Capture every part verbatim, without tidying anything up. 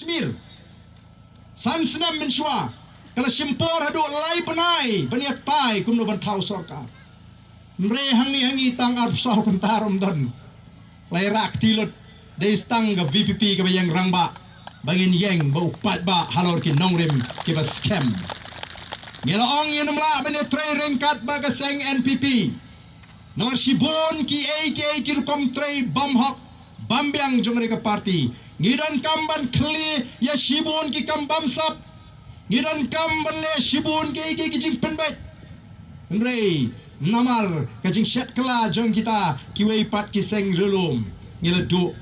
Kashmir. San snem mynshuwa ka la shim por haduh lai bnai ban ïatai kumno ban thaw sorkar. Hynrei hangne hangne tang arphew saw kynta ruh ym don. La ïarap kti lut. Dei tang ka VPP kaba ïeng rangbah ba ngin ïeng ba u paidbah halor ki nongrim kiba skhem. Ngi la ong ngin ym lah ban ïatrei ryngkat bad ka seng NPP. Namar shibun kiei kiei ki rukom trei bym hok bym biang jong ka party. Ngi donkam ban khlieh ïa shibun ki kam bymsap. Ngi donkam ban leh shibun kiei kiei ki jingpynbeit. Hynrei namar ka jingshet kylla jong kita kiwei pat ki seng riewlum, ngi la duh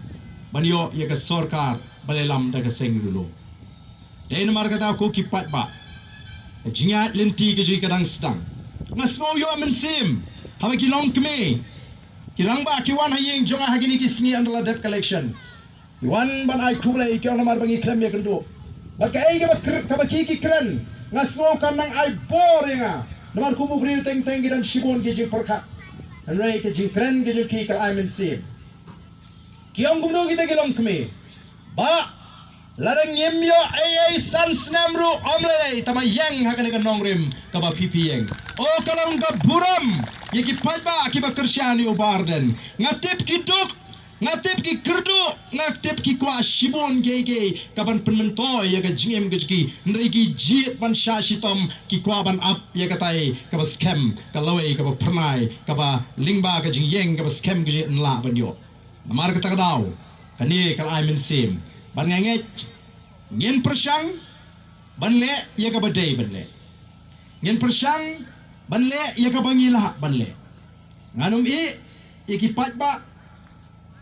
ban ïoh ïa ka sorkar ba la ïalam da ka seng riewlum. Dei namar kata ko ki paidbah, ka jingïaid lynti ka jong ngi ka dang sdang. Nga sngew ïoh mynsiem haba ki longkmie, ki rangbah ki wan ha ïing jong nga ha kine ki sngi ynda la dep ka election. Ki wan ban ai khublei, ki ong namar ba ngi khlem ïakynduh. Bad kaei kaba kr-, kaba ki ki kren, nga sngew kan nang ai bor ïa nga. Namar kum u briew teng teng ki don shibun ki jingpyrkhat. Hynrei ka jingkren ka jong ki ka la ai mynsiem. Ki ong kumno kita ki longkmie? Bah, lada ngim ïoh ei ei san snem ruh ym lei lei, tang ma ïeng ha kane ka nongrim kaba phi phi ïeng. O ka long ka burom ïa ki paidbah kiba kyrshan ïa u Bah Ardent. Nga tip ki duk, nga tip ki kyrduh, nga tip ki kwah shibun kiei kiei kaban pynmyntoi ïa ka jingim ka jong ki. Hynrei ki jied ban shah shitom, ki kwah ban ap ïa katai kaba skhem, ka lawei kaba phyrnai, kaba lyngba ka jingïeng kaba skhem ka jong ngi, yn lah ban ïoh. Namar kata ka daw kane ka la ai mynsiem. Bad nga ngeit ngin pyrshang ban leh ïa kaba dei ban leh. Ngin pyrshang ban leh ïa kaba ngi lah ban leh. Ngan ym ïeh ïa ki paidbah,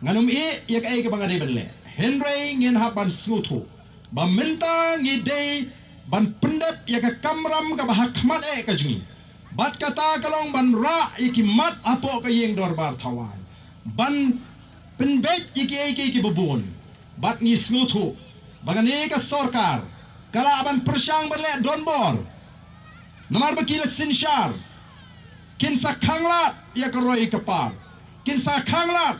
ngan ym ïeh ïa kaei kaba nga dei ban leh. Hynrei ngin hap ban sngewthuh ba mynta ngi dei ban pyndep ïa ka kamram kaba ha khmat eh ka jong ngi. Bad kata ka long ban rah ïa ki mat hapoh ka ïing dorbar thawaiñ, ban pynbeit ïa kiei kiei kiba bun. Bad ngi sngewthuh ba kane ka sorkar ka lah ban pyrshang ban leh donbor. Namar ba ki la synshar, kin sa khanglad ïa ka roi ka par, kin sa khanglad.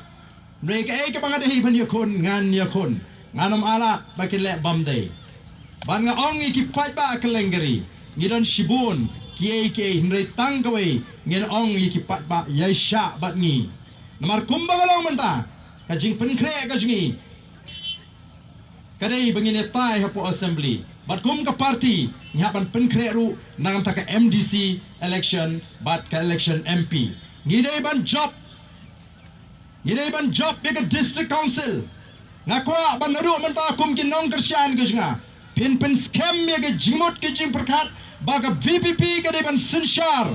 Hynrei kaei kaba nga dei ban ïakhun ngan ïakhun, ngan ym ailad ba kin leh bym dei. Bad nga ong ïa ki paidbah kylleng ka ri, ngi don shibun kiei kiei, hynrei tang kawei ngin ong ïa ki paidbah, ïai shah bad ngi. Namar kumba ka long mynta, ka jingpynkhreh ka jong ngi ka dei ba ngin ïatai hapoh assembly. Bad kum ka party ngi hap ban pynkhreh ruh na ka bynta ka MDC election bad ka election MP. Ngi dei ban jop, ngi dei ban jop ïa ka district council. Nga kwah ba naduh mynta kum ki nongkyrshan ka jong nga, phin pynskhem ïa ka jingmut ka jingpyrkhat ba ka VPP ka dei ban synshar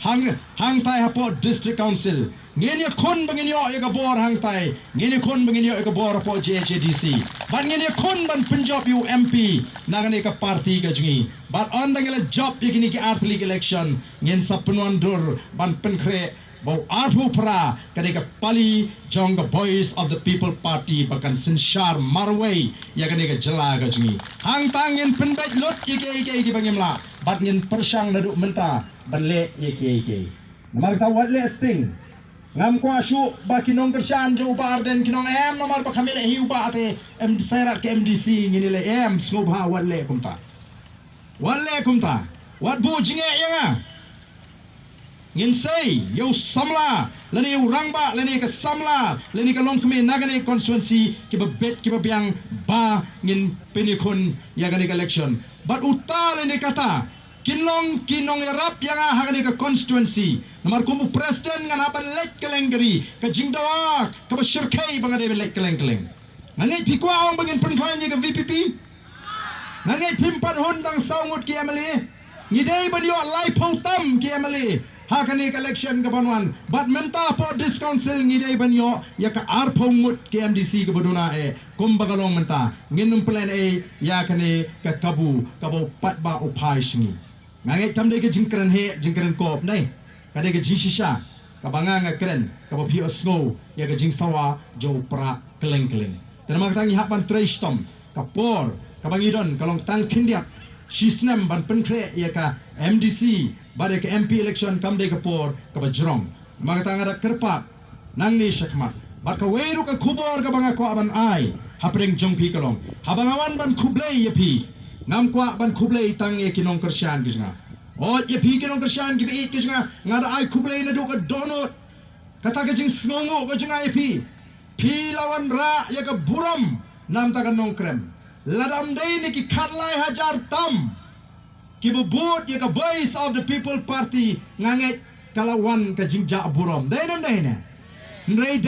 hang, hangtai hapoh district council. Ngin ïakhun ba ngin ïoh ïa ka bor hangtai, ngin ïakhun ba ngin ïoh ïa ka bor hapoh JHADC. Bad ngin ïakhun ban pynjop ïa u MP na kane ka party ka jong ngi. Bad ynda ngi la jop ïa kine ki artylli ki election, ngin sa pynwandur ban pynkhreh ba u arphew phra ka dei ka pali jong ka Voice of the People Party ba kan synshar marwei ïa kane ka jylla ka jong ngi. Hangta ngin pynbeit lut ïa kiei kiei kiba ngim lah bad ngin pyrshang naduh mynta ban leh ïa kiei kiei. Namar kata wat leh sting. Ngam kwah shuh ba ki nongkyrshan jong u Bah Ardent kin ong em namar ba kam leh hi u Bah te em, sa ïarap ka MDC ngin leh em, sngewbha wat leh kumta. Wat leh kumta. Wat buh jingeh ïa nga. Ngin sei ïa u samla lane u rangbah lane ka samla lane ka longkmie na kane ka constituency kiba bit kiba biang ba ngin pynïakhun ïa kane ka election. Bad uta lane kata kin long ki nongïarap ïa nga ha kane ka constituency. Namar kum u president ngan hap ban leit kylleng ka ri, ka jingdawa kaba shyrkhei ba nga dei ban leit kylleng kylleng. Nga ngeit phi kwah ong ba ngin pynkhlaiñ ïa ka VPP. Nga ngeit phim pat hun tang saw ngut ki MLA. Ngi dei ban ïoh laiphew tam ki MLA ha kane ka election kaban wan. Bad mynta hapoh District Council ngi dei ban ïoh ïa ka arphew ngut ki MDC kaba duna eh. Kumba ka long mynta ngin ym plan eh ïa kane ka kabu kaba u paidbah u phai sha ngi. Nga ngeit kam dei ka jingkren heh jingkren kop, ne ka dei ka jingshisha kaba nga nga kren kaba phi ïohsngew ïa ka jingsawa jong u Prah kylleng kylleng. Te namar kata ngi hap ban trei shitom, ka por kaba ngi don ka long tang khyndiat shi snem ban pynkhreh ïa ka MDC bad ïa ka MP election, kam dei ka por kaba jrong. Namar kata nga da kyrpad nangne shakhmat bad kawei ruh ka khubor kaba nga kwah ban ai hapdeng jong phi ka long. Haba nga wan ban khublei ïa phi, ngam kwah ban khublei tang ïa ki nongkyrshan ki jong nga. Oi, ïa phi ki nongkyrshan kiba ïeit ki jong nga, nga da ai khublei naduh ka dohnud. Kata ka jingsngewnguh ka jong nga ïa phi. Phi la wanrah ïa ka burom na ka bynta ka Nongkrem. Lada ym dei na ki khatlai hajar tam kiba bud ïa ka Voice of the People Party, nga ngeit ka la wan ka jingjah burom. Dei ne ym dei ne? Hynrei